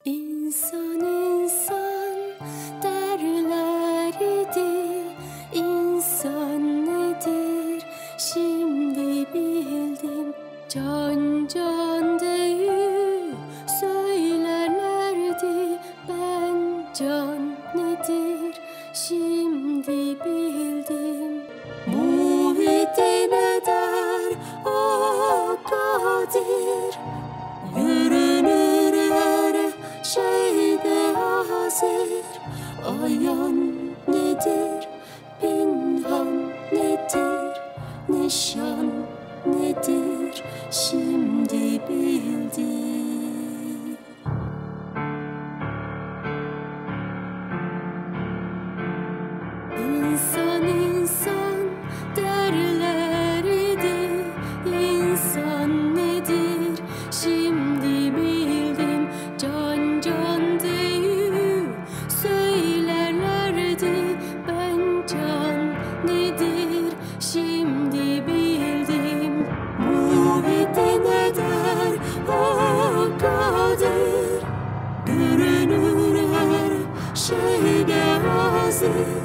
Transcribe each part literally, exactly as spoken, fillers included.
İnsan, insan derler idi, insan nedir, şimdi bildim. Can, can deyip söylerlerdi, ben can nedir, şimdi bildim. Muhittin eder o Kadir, görünür her şeyde hazır. Ayan nedir, pinhan nedir, nişan nedir, şimdi bildim. İnsan, insan derler idi, insan nedir, şimdi bildim. Can, can deyip söylerlerdi, ben can nedir, şimdi bildim. Muhittin eder o Kadir, görünür her şeyde hazır.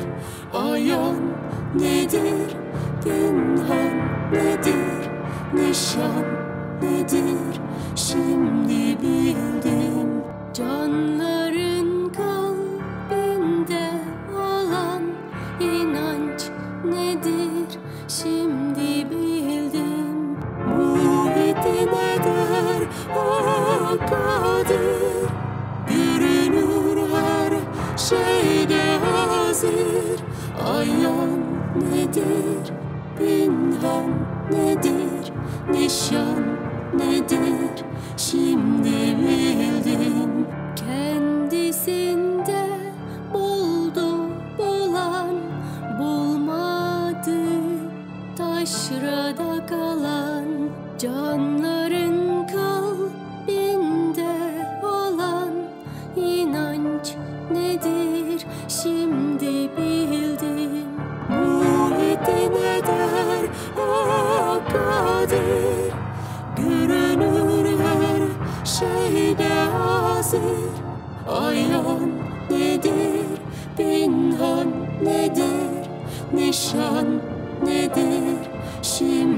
Ayan nedir, pinhan nedir, nişan nedir, şimdi bildim. Canların kalbinde olan inanç nedir, şimdi bildim. Muhittin eder o Kadir, görünür her şeyde hazır. Ayan nedir, pinhan nedir, nişan nedir, şimdi bildim. Kendisinde buldu bulan, bulmadı taşrada kalan. Canların kalbinde olan inanç nedir, şimdi bildim. Muhittin eder o Kadir, görünür her şeyde hazır. Ayan nedir, pinhan nedir, nişan nedir, şimdi